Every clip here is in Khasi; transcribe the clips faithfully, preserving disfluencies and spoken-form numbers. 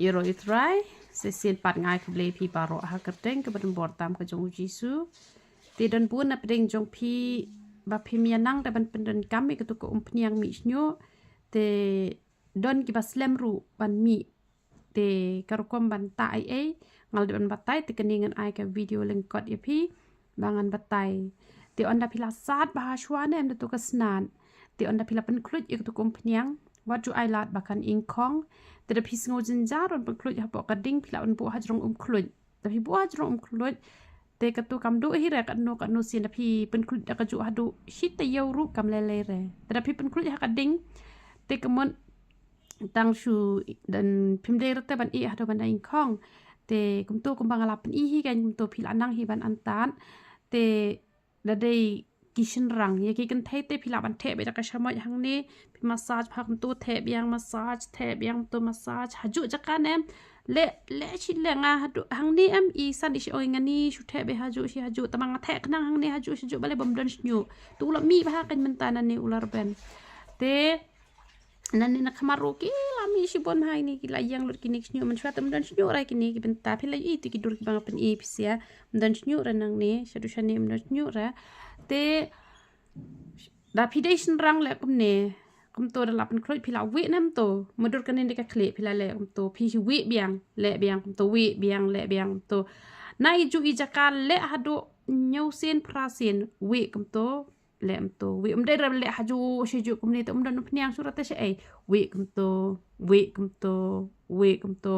Ïaroh ïa U Trai, sa shisien pat nga ai khublei ïa phi baroh ha ka kyrteng kaba donbor tam ka jong U Jisu. Te don bun na pdeng jong phi ba phim ïa nang da ban pyndonkam ïa katu ka umphniang mih shñiuh. Te don kiba slem ruh ban mih. Te ka rukom ban tah ei ei nga la dep ban batai, te kane ngan ai ka video lyngkot ïa phi ba ngan batai. Te ynda phi la sat bha shuwa ne em da tu ka snat, te ynda phi la pynkhluit ïa katu ka umphniang, wat ju ai lad ba kan ingkhong. Te da phi sngew jynjar ban pynkhluit hapoh ka ding, phi lah ban buh ha jrong umkhluit. Da phi buh ha jrong umkhluit, te katu kam duh hi re katno katno sien. Da phi pynkhluit da kajuh haduh shi taïew ruh kam lei lei re. Te da phi pynkhluit ha ka ding, te ka mut tang shu, dan phim dei re te ban ih haduh ban da ingkhong. Te kumto kumba nga la pyni hi kan, kumto phi lah nang hi ban antad. Te da dei ki shynrang, ïa ki kynthei te phi lah ban theh beit da ka shamoit hangne, phi massage bha kumto, theh biang, massage, theh biang kumto, massage hajuh jaka ne em. Leh, leh shi leh nga haduh hangne em, i san i shi ong ïa nga ni shu theh beit hajuh shi hajuh, tangba nga theh khnang hangne hajuh shi hajuh, balei? Bym don shñiuh. Te u la mih bha kan mynta nangne u la rben. Te nangne na khmat ruh ki la mih shibun bha ine, ki la ïeng lut kine ki shñiuh, mynshuwa te ym don shñiuh re kine ki bynta. Phi la ïohi te ki dur kiba nga pyni phi sha, ym don shñiuh re nangne, shaduh shane ym don shñiuh re. Te da phi dei shynrang leh kumne, kumto da la pynkhluit phi la wieh ne em to, mutdur kane dei ka khlieh, phi la leh kumto, phi wieh biang, leh biang kumto, wieh biang, leh biang kumto. Na i juh i jaka leh haduh hynñiew sien phra sien, wieh kumto, leh kumto, wieh. Ym dei re leh hajuh shi juh kumne te ym don umphniang shuh re te shaei. Wieh kumto, wieh kumto, wieh kumto.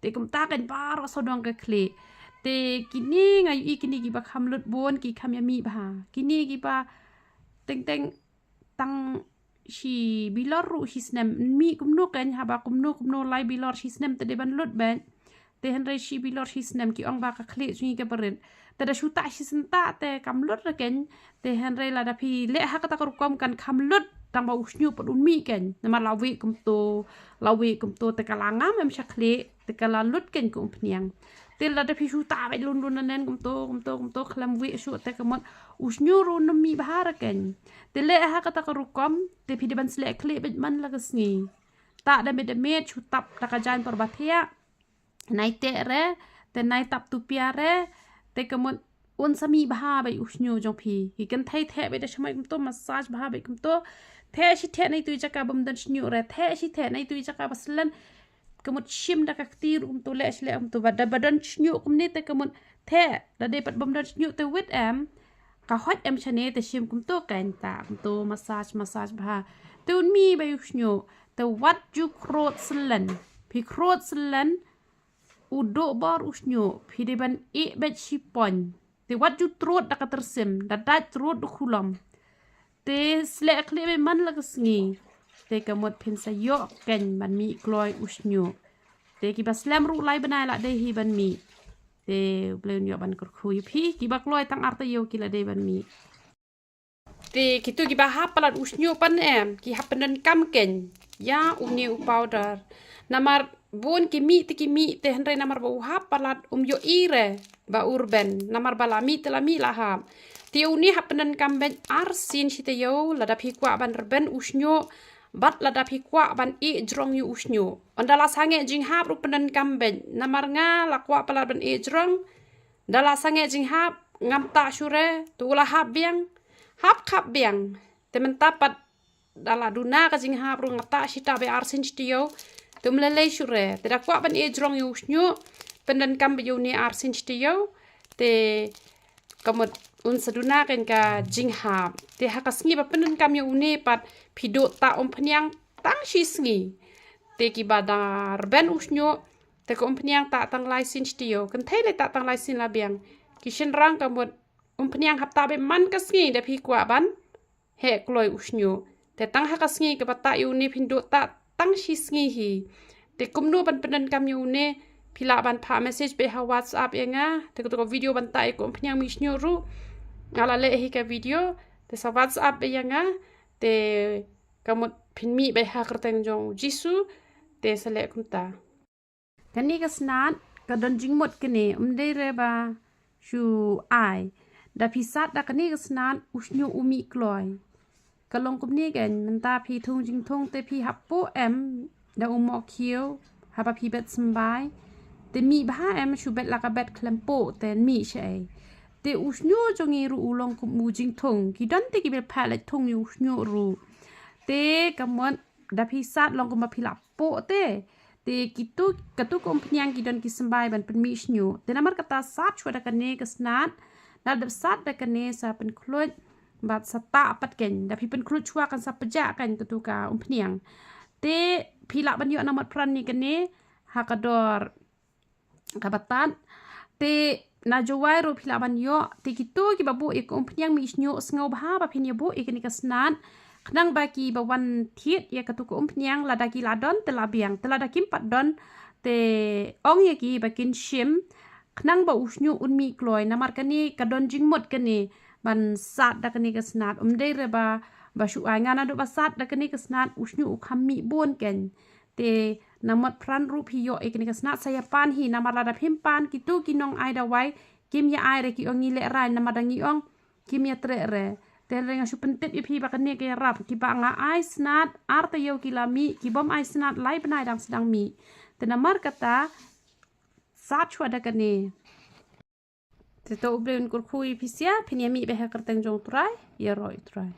Te kumta kan baroh sawdong ka khlieh. Te kine nga ïohi kine kiba kham lut bun ki kham ïa mih bha. Kine kiba teng teng tang shi bilor ruh shi snem, mih kumno kan, haba kumno kumno lai bilor shi snem te dei ban lut beit. Te hynrei shi bilor shi snem, ki ong ba ka khlieh jong ngi ka barit. Te da shu tah shi snem tah te kam lut re kan. Te hynrei lada phi leh ha kata ka rukom kan kham lut, tangba u shñiuh pat un mih kan. Namar la wieh kumto, la wieh kumto, te ka la ngam em sha khlieh, te ka la lut kan ka umphniang. Te lada phi shu tah beit lun lun nanen kumto, kumto, kumto, khlem wieh shuh te ka mut u shñiuh ruh un ym mih bha re kan. Te leh ha kata ka rukom, te phi dei ban sleh khlieh beit man la ka sngi. Tah da miet da miet, shu tap da ka jaiñ por ba thiah. Nai teh re, te nai tap tupia re, te ka mut un sa mih bha beit u shñiuh jong phi. Ki kynthei theh beit da shamoit kumto, massage bha beit kumto. Theh shi theh na itu i jaka bym don shñiuh re, theh shi theh na itu i jaka ba slen. Ka mut shim da ka kti ruh kumto, leh shi leh kumto, ba da ba don shñiuh kumne te ka mut theh, da dei pat bym don shñiuh te wit em. Ka hoit em shane te shim kumto kan, tah kumto, massage, massage bha. Te un mih beit u shñiuh. Te wat ju khrud syllen. Phi khrud syllen, u duh bor u shñiuh, phi dei ban ih beit shi point. Te wat ju trud da ka tyrsim, da dait trud da khulom. Te sleh khlieh beit man la ka sngi. Te ka mut phin sa ïoh kan ban mih kloi u shñiuh. Te kiba slem ruh lai bnai la dei hi ban mih. Te U Blei un ïoh ban kyrkhu ïa phi, kiba kloi tang ar taïew ki la dei ban mih. Te kitu kiba hap palat u shñiuh pat em, ki hap pyndonkam kan ïa une u powder. Namar bun ki mih te ki mih te hynrei namar ba u hap palat um ïohi re ba u rben. Namar ba la mih te la mih la hap. Te une hap pyndonkam beit ar sien shi taïew, lada phi kwah ban rben u shñiuh, bad lada phi kwah ban ih jrong ïa u shñiuh. Ynda la sangeh jinghap ruh pyndonkam beit. Namar nga la kwah palat ban ih jrong, da la sangeh jinghap, ngam tah shuh re, te u la hap biang, hap khap biang. Te mynta pat da la duna ka jinghap ruh nga tah shi tah beit ar sien shi taïew, te um lei lei shuh re. Te da kwah ban ih jrong ïa u shñiuh, pyndonkam beit ïa une ar sien shi taïew, te ka mut un sa duna kan ka jinghap. Te ha ka sngi ba pyndonkam ïa une pat phi duh tah umphniang tang shi sngi. Te kiba da rben u shñiuh, te ka umphniang tah tang lai sien shi taïew, kynthei lei tah tang lai sien la biang. Ki shynrang ka mut umphniang hap tah beit man ka sngi da phi kwah ban heh kloi u shñiuh. Te tang ha ka sngi kaba tah ïa une phin duh tah tang shi sngi hi. Te kumno ban pyndonkam ïa une, phi lah ban phah message beit ha WhatsApp ïa nga. Te kato ka video ban tah ïa ka umphniang mih shñiuh ruh nga la leh hi ka video. Te sa WhatsApp beit ïa nga. Te ka mut phin mih beit ha kyrteng jong u Jisu. Te sa leh kumta. Kane ka snat ka don jingmut kane, ym dei re ba shu ai. Da phi sat da kane ka snat u shñiuh u mih kloi. Ka long kumne kan, mynta phi thung jingthung te phi hap puh em da u mohkhiew, Haba phi bet symbai te mih bha em, shu bet la ka bet khlem poh te mih sha ei. Te u shñiuh jong ngi ruh u long kum u jingthung. Ki don te ki bel pha leit thung ïa u shñiuh ruh. Te ka mut da phi sat long kumba phi la poh te. Te kitu, katu ka umphniang ki don ki symbai ban pynmih shñiuh. Te namar kata sat shuwa da kane ka snat. Da dep sat da kane sa pynkhluit bad sa tah pat kein. Da phi pynkhluit shuwa kan sa pjah kein katu ka umphniang. Te phi lah ban ïoh na mot phran ïa kane ha ka dor kaba tad. Te na Jowai ruh phi lah ban ïoh. Te kitu kiba buh ïa ka umphniang mih shñiuh, sngewbha ba phin ïa buh ïa kane ka snat. Khnang ba kiba wan thied ïa katu ka umphniang lada ki la don te la biang, te lada kim pat don te ong ïa ki ba kin shim. Khnang ba u shñiuh un mih kloi, namar kane ka don jingmut kane ban sat da kane ka snat. Um dei re ba, ba shu ai nga naduh ba sat da kane ka snat u shñiuh u kham mih bun kein. Te na mot phran ruh phi ïoh ïa kane ka snat sa ïa pan hi, namar lada phim pan kitu ki nong ai dawai kim ïa ai re, ki ong ngi lehrain namar da ngi ong kim ïa treh re. Te hynrei nga shu pyntip ïa phi ba kane ka ïarap, kiba nga ai snat ar taïew ki la mih, ki bym ai snat lai bnai dang sdang mih. Te namar kata sat shuwa da kane. Te to U Blei un kyrkhu ïa phi sha, phin ïa mih beit ha kyrteng jong U Trai, ïaroh ïa U Trai.